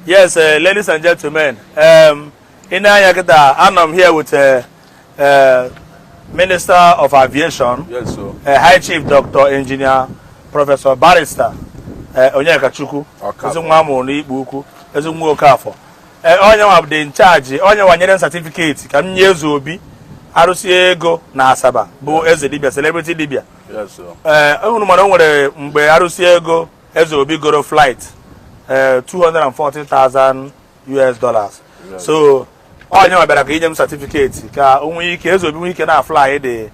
Yes, ladies and gentlemen, ị na-anya kịta, anọ m here with Minister of Aviation, Yes, sir. High Chief Dr. Engineer Professor Barrister Onyekachukwu. Ọkafọ. Ezi nwa amụrụ n'Ikpo Ukwu, ezi nwa Okafọ. Onye nwa dị in charge, onye nwa nyere m certificate ka m nye Eze Obi arụsị ego na Asaba, bụ eze dibia, celebrity dibia. Yes, sir. Ee, unu mara o nwere mgbe arụsị ego Eze Obi goro flight 240,000 US dollars. So onye nwa bịara ka inye m certificate ka o nwee ike, Eze Obi nwee ike na fly the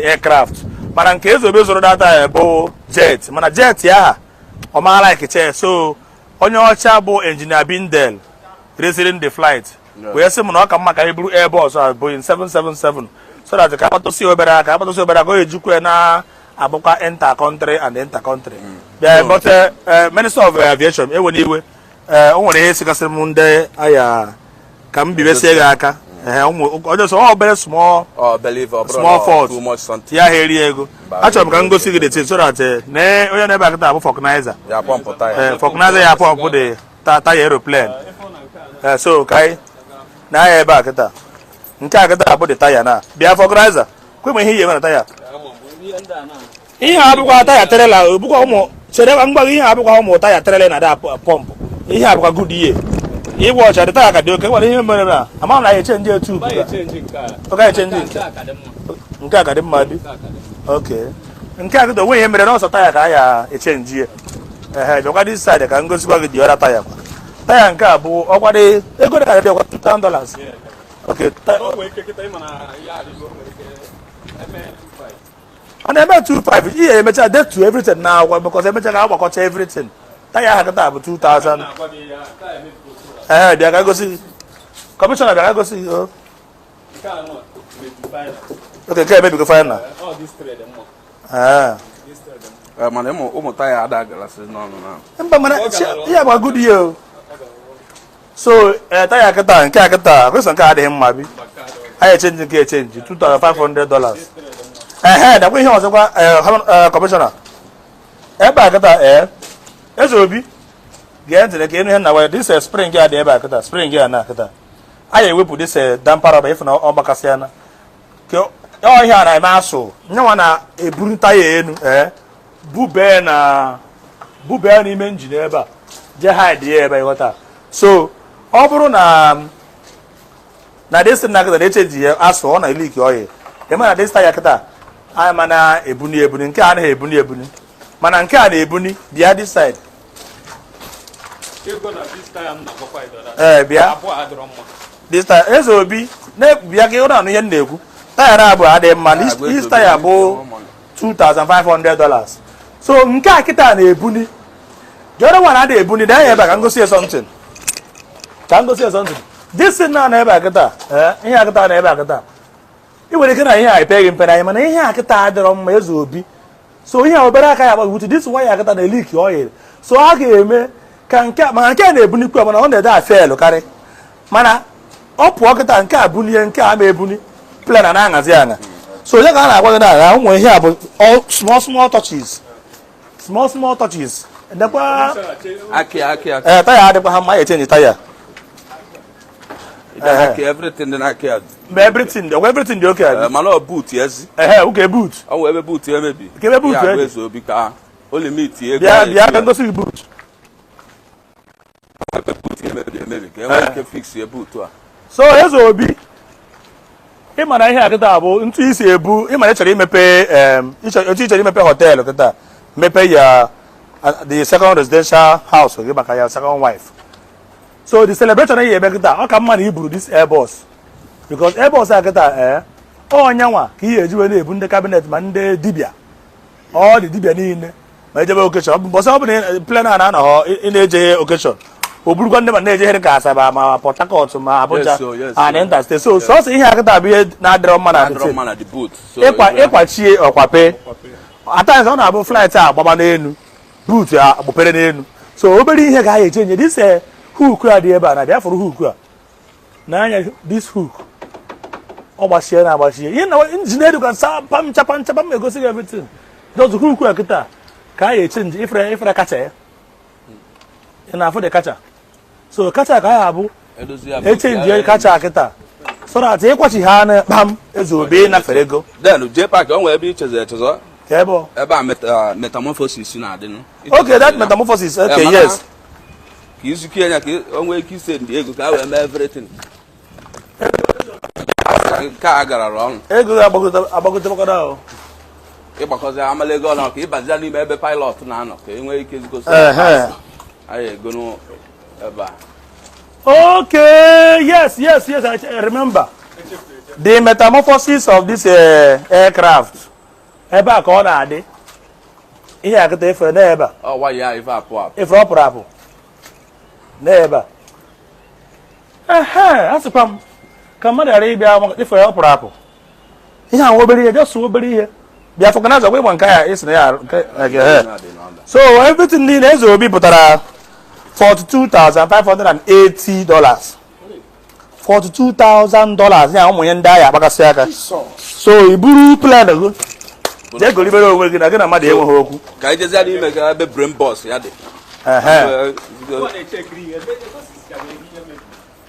aircraft. Mana nke Eze Obi zụrụ data ya bụ jet, mana jet ya ọ maara ikiche. So onye ọcha bụ Engineer Bindel resiri the flight wee sị m na ọ ka mma ka anyị buru Airbus a, Boeing 777, so that ka akpatụsị obere aka, akpatụsị obere aka, o ejikwa ya na-abụkwa intercountry and intercountry. Bịa, but Minister of Aviation, ewe n'iwe, o nwere ihe sigasịrị m ndị aya ka m bibesie gị aka. Ee, ụmụ onye sọ ọ obere small Oh, believe ọ bụrụ small na fault too much something. Ya ha eri ego. Achọrọ m ka m gosi gị the thing so that nee onye na-ebe akịta bụ vulcanizer. Ya pump tire. Ee, vulcanizer ya pump the tire aeroplane. Ee, so ka anyị na-anya ebe a kịta, nke a kịta bụ the tire na bịa, vulcanizer, kwe m ihe ihe na tire. Ihe a abụkwa taya trailer, bụkwa ụmụ chere mgbago. Ihe a abụkwa ụmụ taya trailer na da pump. Ihe a bụkwa Goodyear. Ịgwa ọcha dị, taya ka dị oke. Nwere ihe mere na ama na ya echange etu ọ gaghị echange. Nke a ka dị mma bi. Ok, nke a kịta onwe ihe mere n'ọsọ taya ka a ya echange ya. Ehe, bịakwa this side ka m gosikwa gị dị ọra taya. Kwa taya nke a bụ ọkwa dị ego dị ka dị ọkwa $2,000. Ok, ọ na-eme 25 ihe emecha detu everything na akwụkwọ, because emecha ka agbakọcha everything, taya ahụ kịta bụ 2000. Ee, bịa ka gosi gị, kọmishọna, bịa ka gosi gị o. Ok, nke a emebigo final. Ee. Eh, mana ụmụ taya ada galasị n'ọnụ na. Mba, mana ihe agba Goodyear o. So ee, taya kịta, nke a kịta kwesịrị, nke a adịghị mma bi, anyị echange nke echange $2500. Ehe, dakwa ihe ọzọkwa. Ee, kọmishọna, ebe a kịta, ee, Eze Obi, gee ntị ka ịnụ ihe na wa. This spring a dị ebe a kịta, spring a na kịta, anyị ewepụ this damper rubber. Ịfụ na ọ gbakasịana ka ọ ihe a na-eme asụ nyanwa na-eburu taya enu, ee, bubee na bubee n'ime engine ebe a, jee hide ya ebe, ịghọta? So ọ bụrụ na this na kịta na-echange ya asụ, ọ na leak oil. Eme na this taya kịta anyị ma na-ebuni ebuni, nke a anaghị ebuni ebuni, mana nke a na-ebuni. Bịa this side. Ee, bịa this tire. Eze Obi, bịa ka ị na-anụ ihe m na-ekwu. Taya abụọ adịghị mma. This taya bụ $2500. So nke a kịta na-ebuni, the other one adịghị ebuni. Daa ya ebe a ka m gosi ya something, ka m gosi ya something. This thing na ebe a kịta, ee, ihe a kịta na ebe a kịta, ị nwere ike na ihe a epeghị mpe n'anya, mana ihe a kịta adịrọ mma, Eze Obi. So ihe a obere aka ya agbaghị wutu. This wire kịta na-eleak oil, so a ga-eme ka nke a, mana nke a na-ebunikwu, mana ọ na-ede afelụ karị. Mana ọ pụọ kịta, nke a bunie, nke a ma ebuni, plane na-aṅazi aṅa. So onye ka a na-agwa gị na ụmụ ihe a bụ all small small touches, small small touches. Ndekwa. Aki aki aki. Ee, taya adịkwa ha mma, ya echange taya. Aki, everything dị n'aki ya. Mgbe everything ọgwa everything dị okay. Eh, mana ọ boot ezi. Ehe, oke, boot. Ọ nwee ebe boot emebi. Ka ebe boot Ya bụ dị? Eze Obi, ka o limit ego. Bịa. Anyị Bịa ka esi. ngosi gị boot. Ebe boot emebi emebi ka e nwee ike fix ye boot a. So Eze Obi, ị mara ihe a kịta bụ ntụ isi ebu. Ị mara ị chọrọ imepe otu ị chọrọ imepe hotel kịta, mepe ya the second residential house gị maka ya second wife. So the celebration ị eme kịta, ọ ka mma na i buru this Airbus, because Airbus a kịta, ee, ọnyanwa ka ị ga-eji wee na-ebu ndị cabinet ma ndị dibịa, ọ dị dibịa niile ma ejebe occasion. Ọ bụ mbọsị ọ bụla plane a na-anọghọ ị na-eje occasion, o burukwa ndị ma na-ejeghere ka Asaba ma Port Harcourt ma Abuja Yes, so, yes, and so. interstate. So sọsọ ihe akịta bụ ihe na-adịrọ mma na adịrọ the mma na the boot. So ịkwa ịkwachie ọkwape. At times ọ na-abụ flight a agbaba n'elu, boot a agbụpere n'elu. So obere ihe ga-aya echange this hook a dị ebe a na bịa fụrụ hook a n'anya. This hook ọ gbachie na agbachie ihe na engine edu ka sa pam chapa nchapa m egosi gị everything. Just hook a kịta ka a ya echange. Ifere ifere kacha ya, ị na-afụ dị kacha. So kacha ka ya abụ Edozi ya. Echange kacha kịta so that ịkwachi ha na kpam, Eze Obi nafere ego. Then jee park, o nwere ebe ichezo echezo. Ka ebe ọ? Ebe a metamorphosis na-adị. Okay, that metamorphosis, okay. Mana Yes. Ka izukie ya ka o nwee ike ise ndị ego ka a wee mee everything. Nke a garara ọnụ. Ego ga-agbagote agbagotebakọta ahụ. Ịgbakọzi amala ego ọnụ ka ịbazia n'ime ebe pilot na-anọ ka e nwee ike zigosi anyị ego ebe a. Okay, yes, I remember. The metamorphosis of this aircraft. Ebe a ka ọ na-adị. Ihe akịta efere n'ebe a. Ọ waya ya ife apụ apụ. Efere ọ pụrụ apụ. N'ebe a. Ehe, asịkwa m ka mmadụ ghara ịbịa maka efere ọ pụrụ apụ. Ihe a nwa obere ihe, just obere ihe. Bịa vulcanizer gwa ịgba nke ya isi na ya ehe. So everything niile Eze Obi pụtara $42,580. $42,000 ya ụmụ ihe ndị agha agbakasị aka. So i buru plane gị jee golibere onwe gị na gị na mmadụ enweghị okwu. Ka anyị jezie n'ime ga ebe brain box ya dị. Ehe.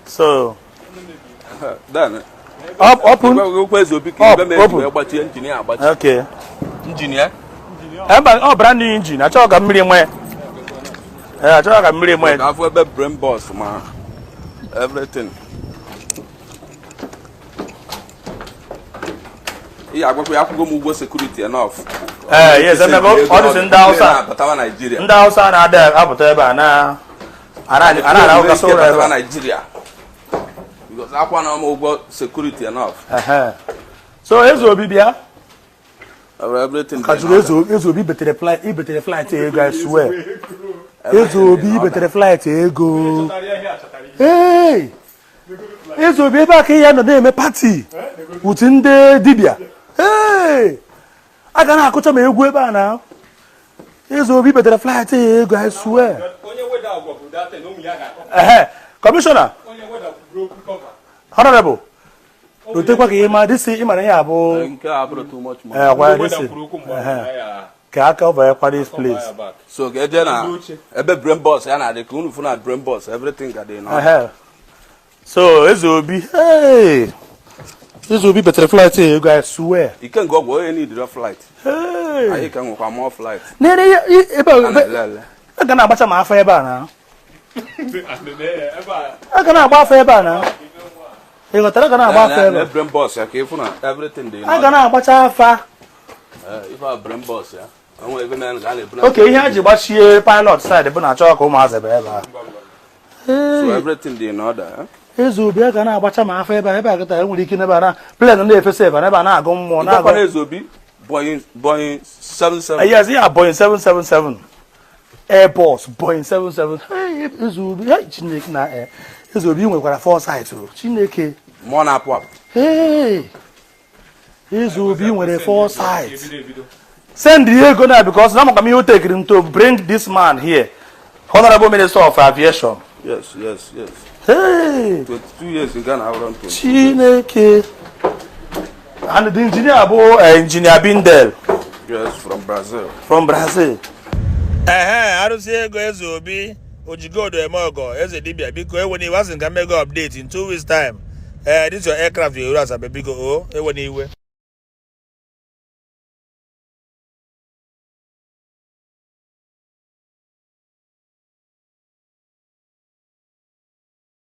So Then up, open. Okwu Eze Obi ka Up, ebe mere open. wee gbachie engine ya agbachi. Okay. Engine ya. Ebe ọ brand new engine, achọghị ka mmiri nwee. Ee, achọghị ka mmiri nwee. Ka afọ ebe brain box ma everything. Ihe agwakwa ya, akwụgo m ụgwọ security enough. Ee, yes, emego ọ dịsị ndị Hausa. Na-abatawa Naijiria. Ndị Hausa na-ada apụta ebe a na ana ana-ahụkasị ụlọ ebe Batawa a. Naijiria because akwa na m ụgwọ security enough. Ehe. So Eze Obi, bịa. Everything. Ka jụrụ Eze Obi betere flight, ibetere flight ego, I swear. Eze Obi betere flight ego. Hey! Eze Obi, ebe a ka ihe nọ na-eme party with ndị dibịa. Hey! A ga na-akụcha ma egwu ebe a na. Eze Obi betere flight ego, I swear. Onye weda agwa bụ data na ụmụ ya ga-akọ. Ehe. Commissioner, Onye weda kwuru okwu cover. Honorable, rotekwa ka ihe ma dịsị ịmara ihe abụ. Nke a bụrụ too much money. Eh, gwa Onye weda dịsị. kwuru okwu mgbe ọ ya Ka aka over kwa this place. ya back. So ka eje na ebe brain box ya na-adị ka unu fụ na brain box, everything ga dị na. Ehe. So Eze Obi, hey! Eze Obi betere flight ego, I swear. Ikenga ọgwụ onye need flight. Hey! Anyị ka nwekwa more flight. Nene ebe A na-ele ele. a ga na-agbacha ma afọ ebe a na. Ebe a. A ga na-agba afọ ebe a na. Ị ghọtara, a ga na-agba afọ ebe Na a. brain box ya ka ịfụ na everything dị. A ga na-agbacha afa. Ife a brain box ya onwe ebe mere ka a na-ebu na. Okay, ihe a ji gbachie pilot side bụ na achọghị ka ụmụazị bụ ebe a. So everything dị in order, eh? Eze Obi, a ga na-agbacha ma afọ ebe a, ebe a kịta enwere ike n'ebe a na plane na-efesa ebe a n'ebe a na-agụ mmụọ na-agụ. Ịgwakwana Eze Obi Boeing 77. Yes, yeah, Boeing 777. Airbus Boeing 77. Hey, Eze Obi, hey, Chineke na Eze Obi nwekwara foresight o. Chineke. Mmụọ na-apụ apụ. Hey. Eze Obi nwere foresight. Ebido ebido. Send the ego now because na maka m ihe o tekiri m to bring this man here. Honorable Minister of Aviation. Yes. Hey. 22 years in Ghana, around 20. Chineke. And the engineer bụ Engineer Bindel. Yes, from Brazil. From Brazil. Ehe, arụsị ego Eze Obi ojigodo eme ọgọ, eze dibịa, biko ewe n'iwe, asị nka mmego update in 2 weeks time. Ee, this your aircraft ga-eru Asabe, biko o ewe n'iwe.